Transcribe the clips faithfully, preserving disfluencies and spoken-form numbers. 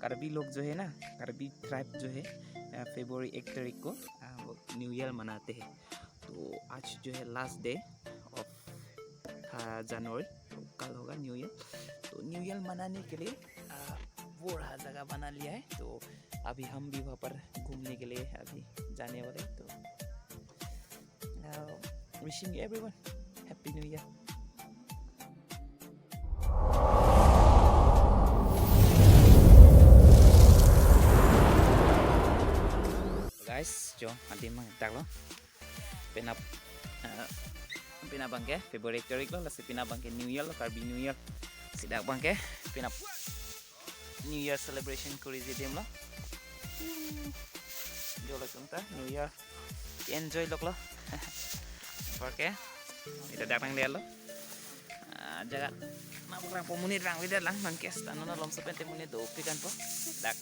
कार्बी लोग जो है ना, कार्बी ट्राइब जो है, फेब्रुवरी एक तारीख को न्यू ईयर मनाते हैं। तो आज जो है लास्ट डे ऑफ जनवरी, तो कल होगा न्यू ईयर। तो न्यू ईयर मनाने के लिए वो रहा जगह बना लिया है। तो अभी हम भी वहाँ पर घूमने के लिए अभी जाने वाले। तो wishing you everyone happy new year. Guys, jo adim mang dak lo. Penap, penap abangke February tarik lo, lasi penap abangke New Year lo, Karbi New Year. Sidak abangke penap New Year celebration kuri ji adim lo. Jo lo chungta New Year enjoy lok lo. Anparke ita dak nang lihat lo. Jaga na bukrang po monit rang lihat lang nang kes tanu na lom sepen te monit do pi kan po. Dak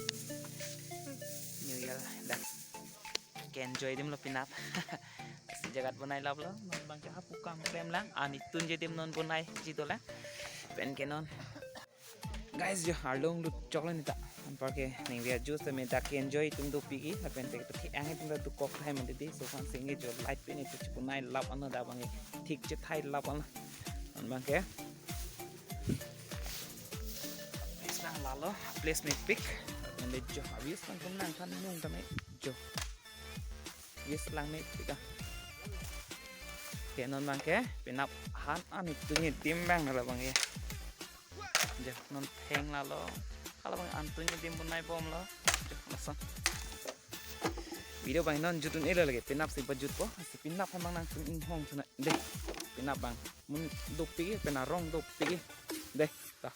New Year dak ke enjoy adim lo penap. Si jagat bonai lap lo, non abangke hapu kam klem lang, anitun ji adim non bonai ji do lang. Penke non guys jo arlong lut chok lo neta. Anparke ning via juice tame dak enjoy atum do piki, lapen te pati ang atum do kok hai mandi di, so fan sing jo light pen itu chipunai lap ano dak abangke thik chethai lap ano. Non abangke place lang lalo, place mepik. Lapen le jo views lang tum lang kan nung tame jo views lang mepik ah. Ke non abangke penap han anitun ji adim abang na labang ya. Jo non theng lalo. Kalau abang anitun ji adim bonai bom lo. Jo lason. Video abang non jutun elo lagi, penap si pajut po. Si penap abang nangtum inghong chuna. Deh. Penap abang. Monit do piki, pen arong do piki. Deh. Ta.